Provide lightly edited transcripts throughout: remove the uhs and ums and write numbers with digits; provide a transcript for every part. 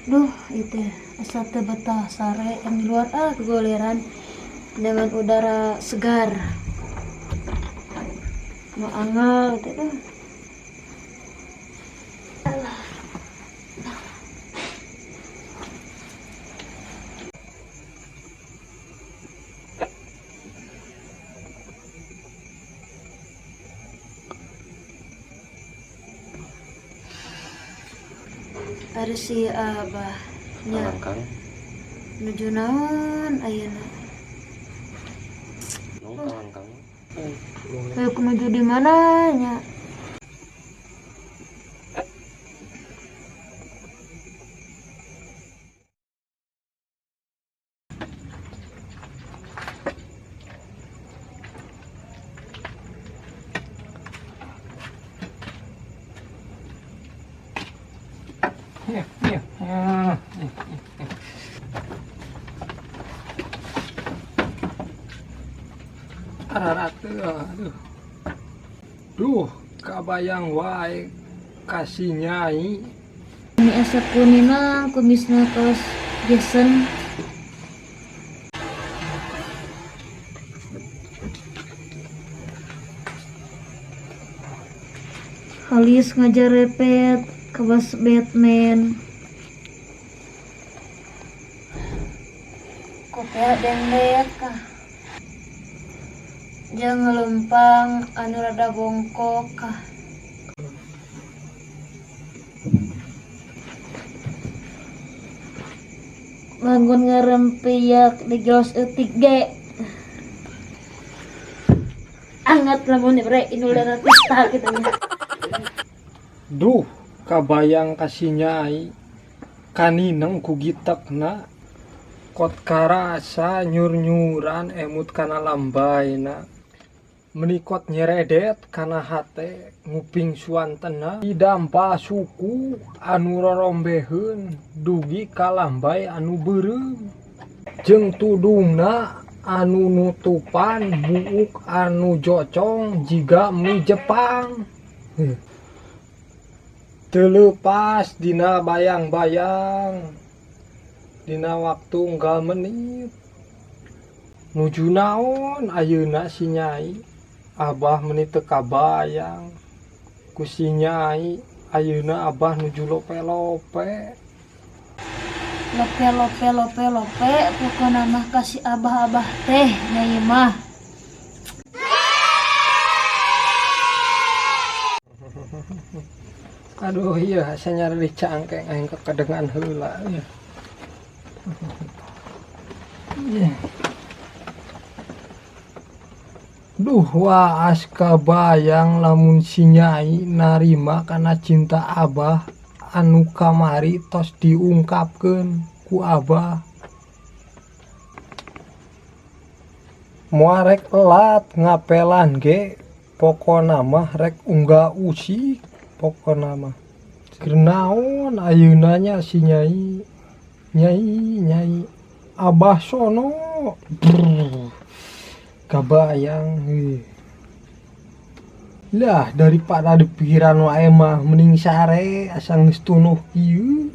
Duh, itu asa teu betah sare yang di luar ah kegoleran dengan udara segar. Nu angel itu duh. Alah. Ari si Abah nya Kang. Nuju naon ayeuna? Nong Kang. Ayo menuju di mana nya? Iya. Aduh. Duh, kabayang wae ka si Nyai. Ini asa kunina kumisna kos Jason. Halis ngajar repet kebas Batman. Kopea dendek kah. Jeung lempang anu rada bongkok kah. Bangun ngarempiak di gelos eutik ge. Angat lamun bre inul tista kitu nya. Duh, kabayang ka si Nyai. Kanineng ku gitekna. Kot karasa nyur-nyuran emut kana lambayna. Menikot nyeredet kana hate nguping suantena. Didampa suku anu rorombeheun dugi ka lambay anu beureum. Jeung tudungna anu nutupan buuk anu jocong jiga mie Jepang. Teu leupas dina bayang-bayang dina waktu unggal menit. Nuju naon ayeuna si Nyai? Abah meuni teu kabayang ku si Nyai. Ayeuna abah nuju lope-lope. Lope lope lope lope pokona mah kasih abah-abah teh Nyai mah. Aduh iya asa nyari cangkeng aing kekedengan heula ya. Duh waas kabayang lamun si Nyai narima kana cinta abah anu kamari tos diungkapkeun ku abah. Moal rek elat ngapelan ge pokona mah rek unggal usik pokona mah. Keur naon ayeuna nya si Nyai? Nyai, Nyai abah sono. Brrr. Kabayang heuh. Lah daripada di pikiran wae mah mending sare asa geus tunuh kieu.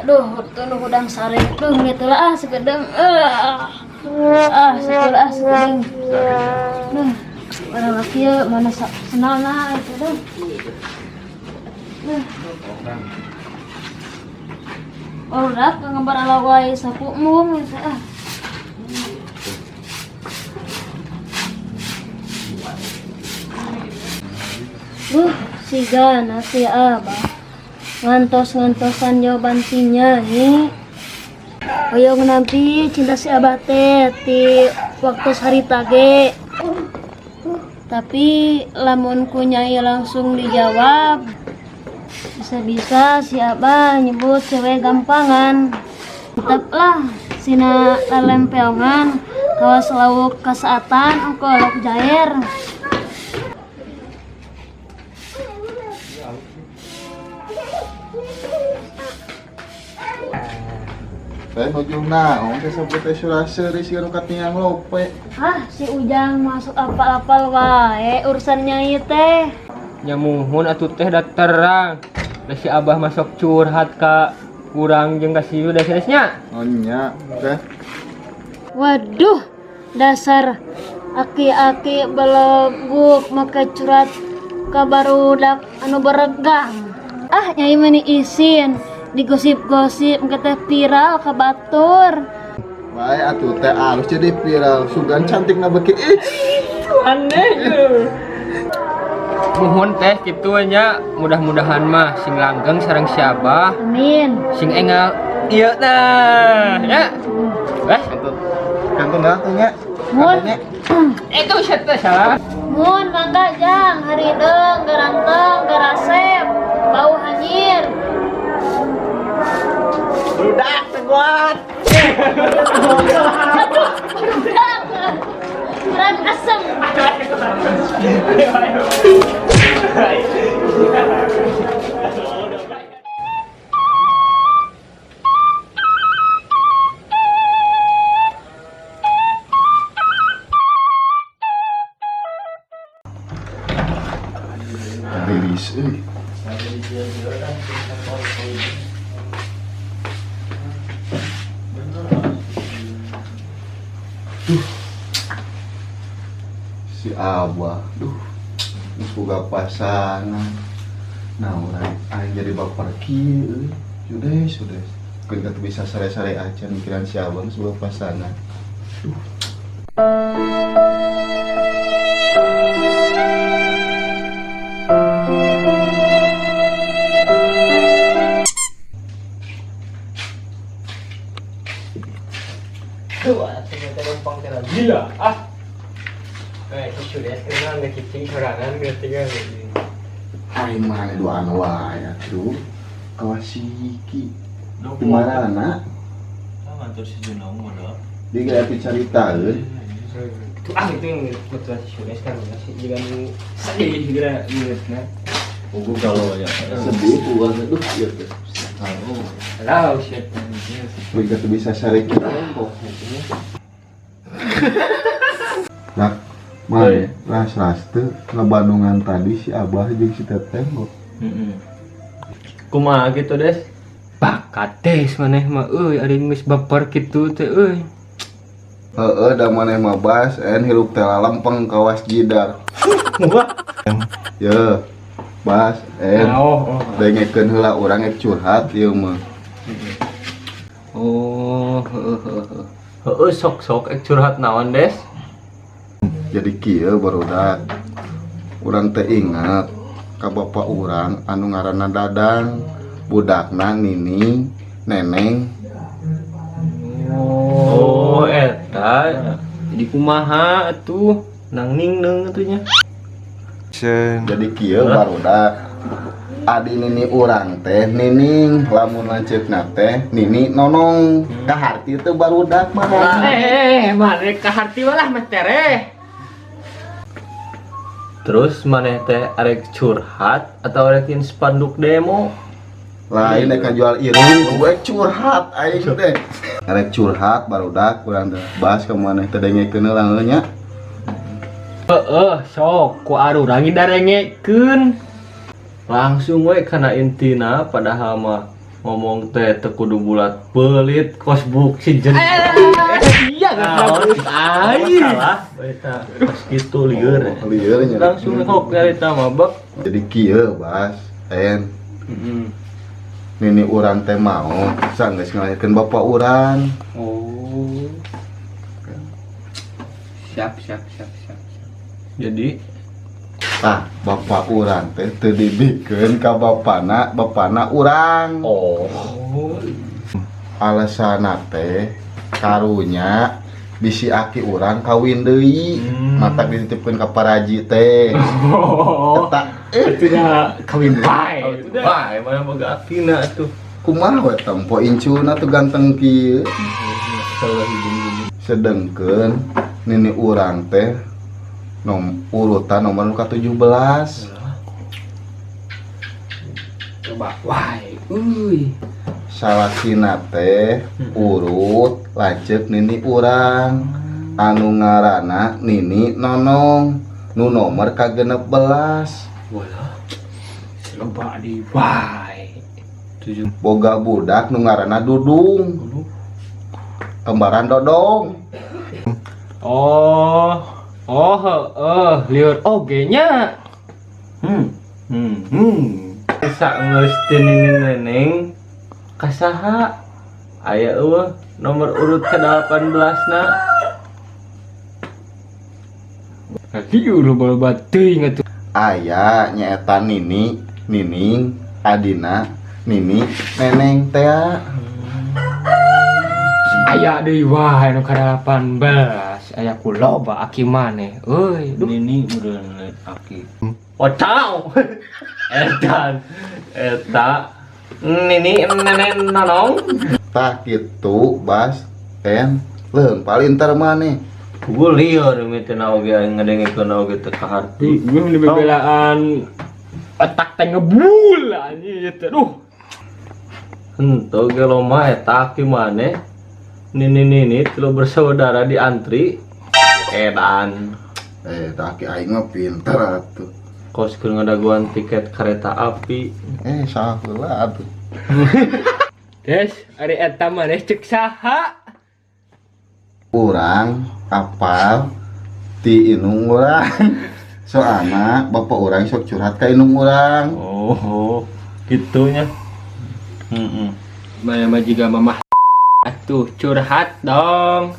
Duh, tuh hudang sare. Duh, gitu lah ah segedeng. Ah, sekolah ah segedeng. Duh, mana laki ya, mana senalna itu duh. Duh. Oh, udah ngambar ala wae sapu mung gitu ah. Duh, siga nasi abah. Ngantos-ngantosan jawaban ti Nyai. Hoyong nampi cinta si Abah teh ti waktu harita ge. Tapi lamun ku Nyai langsung dijawab, bisa-bisa si Abah nyebut cewek gampangan. Tetaplah sina lalempeongan kawas lauk kasaatan engko lauk jair. Teh nuju naon teh sebut teh suraseri siga nu katiang lope. Ah, si Ujang masuk apal-apal wae urusan Nyai teh. Nya muhun atuh teh da terang. Da si Abah masuk curhat ka urang jeung ka si Yuda sanesnya. Oh nya teh. Waduh, dasar aki-aki beleguk make curhat ka barudak anu beregang. Ah, Nyai meni isin digosip-gosip engke teh viral ka batur. Bae atuh teh alus jadi viral sugan cantik na beuki ih. Aneh ye. Muhun teh kitu nya, mudah-mudahan mah sing langgeng sareng si Abah. Amin. Sing engal ieu tah ya. Eh, Kantun dah teh nya. Mun. Itu set teh salah. Mun mangga jang harideung garanteng garasep bau hanyir. Budak teguat. Aduh, budak. Kurang asem. Rilis euy. Duh. Si Abah, duh. Geus boga pasangan. Nah, urang aing jadi baper kieu euy. Sudah, sudah. Keun teu bisa sare-sare acan mikiran si Abah geus boga pasangan. Duh. Wah, ternyata numpang teh gila. Ah. Eh, si sudah kenal nggak cicing sorangan berarti kan. Aing mah duaan wae atuh. Kawas si Ki. Di mana? Ngantor si Junong modal. Dia gak dicaritaeun. Itu ah itu yang betul si Sudes kan sih jika nu sedih segera ingetna. Ugu galau ya. Sedih puas aduh ieu teh. Tahu. Halau shit. Mereka tuh bisa sare kieu kok. Nah, mah ras-ras teu ngebandungan tadi si Abah jeung si Teteh kok. Heeh. Kumaha gitu Des? Bakat Des maneh mah euy ari geus baper kitu teh euy. Heeh, da maneh mah bas en hirup teh lalempeng kawas jidar. Ye. Bas en Oh, oh. dengekeun heula urang ek curhat ieu mah. Oh, heeh heeh. Heeh sok-sok ek curhat naon Des? Jadi kieu barudak. Urang teh ingat ka bapak urang anu ngaranna Dadang, budakna Nini, Neneng. Oh, eta. Jadi kumaha atuh? Nang ning neung atuh nya. Jadi kieu barudak. Adi nini urang teh Nining, lamun lanceukna teh Nini Nonong. Kaharti teh barudak mah. Eh, maneh kaharti walah mah tereh. Terus maneh teh arek curhat atau arek spanduk demo? Lain rek jual irung, gue curhat aing teh. Arek curhat barudak urang teh. Bahas ka maneh teh dengekeun heula nya. Heeh, sok ku arurang darengekeun. Langsung we kana intina padahal mah ngomong teh teu kudu bulat belit kos buk si jen. Iya aing. Salah, eta kos kitu lieur. Oh, lieur nya. Langsung hok nyarita mah bek. Jadi kieu bahas en Heeh. nini urang teh mau sanggeus ngalahirkeun bapak urang. Oh. Siap, siap, siap, siap, siap. Jadi Tah, bapak urang teh teu dibikeun ka bapana, bapana urang. Oh. Alasanna teh karunya bisi aki urang kawin deui, matak dititipkeun ka paraji teh. Oh. Eta Tidak kawin bae. Wah, emang boga akina atuh. Kumaha we tempo incuna tuh ganteng kieu. Sedengkeun nini urang teh urutan nomor nu ka-17. Coba wae. Euy. Salakina teh urut lanceuk nini urang anu ngaranna Nini Nonong nu nomor ka-16. Walah, Loba di bae. 7. Boga budak nu ngaranna Dudung, kembaran Dodong. Oh. Oh, heeh, lieur oge nya. Bisa geus teu nini neneng kasaha? Aya eueuh nomor urut ke-18 na. Lieur loba-loba teuing atuh. Aya nyaeta Nini Nining adina Nini Neneng tea. Aya deui wae nu ka-18. Aya ku loba aki maneh euy. Duh. Nini meureun lain aki. Wacau. Edan. Eta Nini Neneng Nonong. Tah kitu Bas en leung palinter maneh. Gue lieur mimitina oge aing ngadengekeun oge teu kaharti. Gue ini bebelaan otak teh ngebul anjing ieu teh. Duh. Henteu ge loma eta aki maneh. Nini nini tilu bersaudara diantri. Edan. Tah aki aing mah pinter atuh. Kos keur ngadaguan tiket kereta api. Saheula atuh. Des, ari eta maneh ceuk saha? Urang apal ti inung urang. Soalna bapak urang sok curhat ka inung urang. Oh, gitunya. Heeh. Mana mah jiga mamah atuh curhat dong.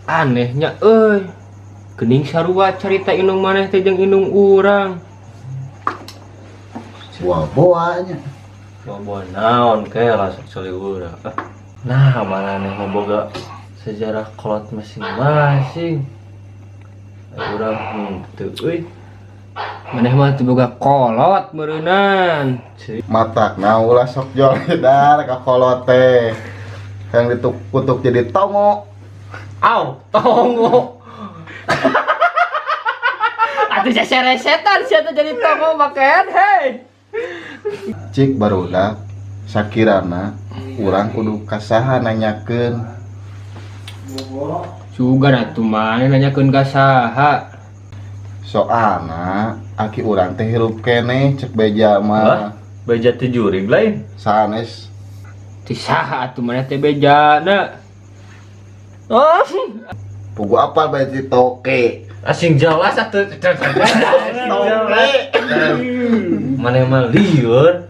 Anehnya euy. Geuning sarua carita inung maneh teh jeung indung urang. Boa-boanya. Boa-boa naon kae lah sok saliweur. Nah, maneh mah boga sejarah kolot masing-masing. Urang henteu euy. Maneh mah teu boga kolot meureunan. Matakna ulah sok joledar ka kolot teh. Yang ditukutuk jadi tongo. Au, tongo. Atuh seseresetan sia teh jadi tongo makean hei. Cik barudak sakirana urang kudu kasaha nanyakeun. Sugan atuh maneh nanyakeun ka saha? Soalna aki urang teh hirup keneh cek beja mah. Hah? Beja teh jurig lain. Sanes. Teh saha atuh maneh teh bejana? Oh. Pugu apal bae si toke. Asing jelas atuh. Toke. Maneh mah lieur.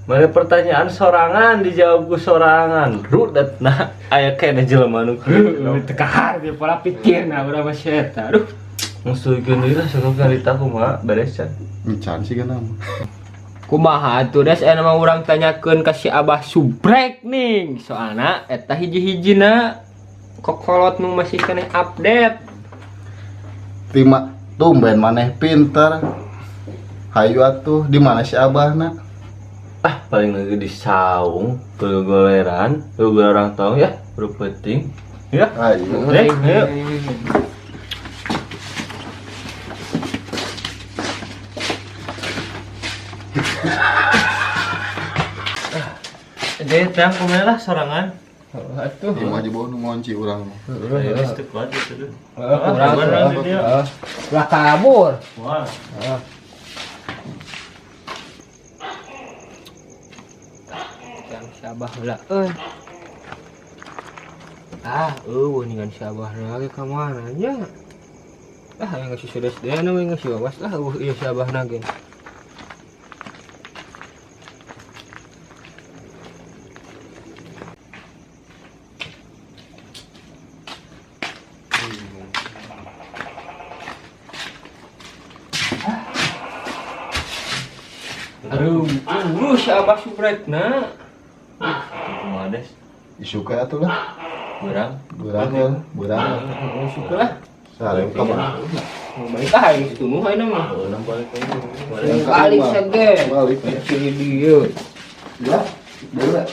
Maneh pertanyaan sorangan dijawab ku sorangan. Rudet nah aya keneh jelema nu kieu. Teu kaharti pola pikirna urang mah sia eta. Aduh. Ngusuykeun deui lah sok carita kumaha beres can. Encan sih kana mah. Kumaha atuh des aya mah urang tanyakeun ka si Abah Subrek ning. Soalna eta hiji-hijina kokolot nu masih keneh update. Tima tumben maneh pinter. Hayu atuh di mana si Abahna? Ah, paling lagi di saung, goleran, goleran orang tahu ya, baru penting. Ya. Ayo. Ayo. Jadi tiang kumaha lah sorangan. Atuh. Ieu mah jeboh nu ngonci urang mah. Ayo geus teu kuat gitu tuh. Urang Urang di dieu. Ulah kabur. Wah. Yang si Abah heula euy. Ah, eueuh ningan si Abah lagi ka mana nya? Ah, yang geus sudes deui we geus wawas lah eueuh ieu si Abah na ge. Aduh, urus si Abah subrekna. Kumaha, Des? Isuk atuh lah. Beurang. Beurang ya, beurang. Isuk lah. Sare ka mana? Mau balik ah aing setunuh ayeuna mah. Heeh, balik aja. Balik sege. Balik ya. Sini dieu. Ya, boleh.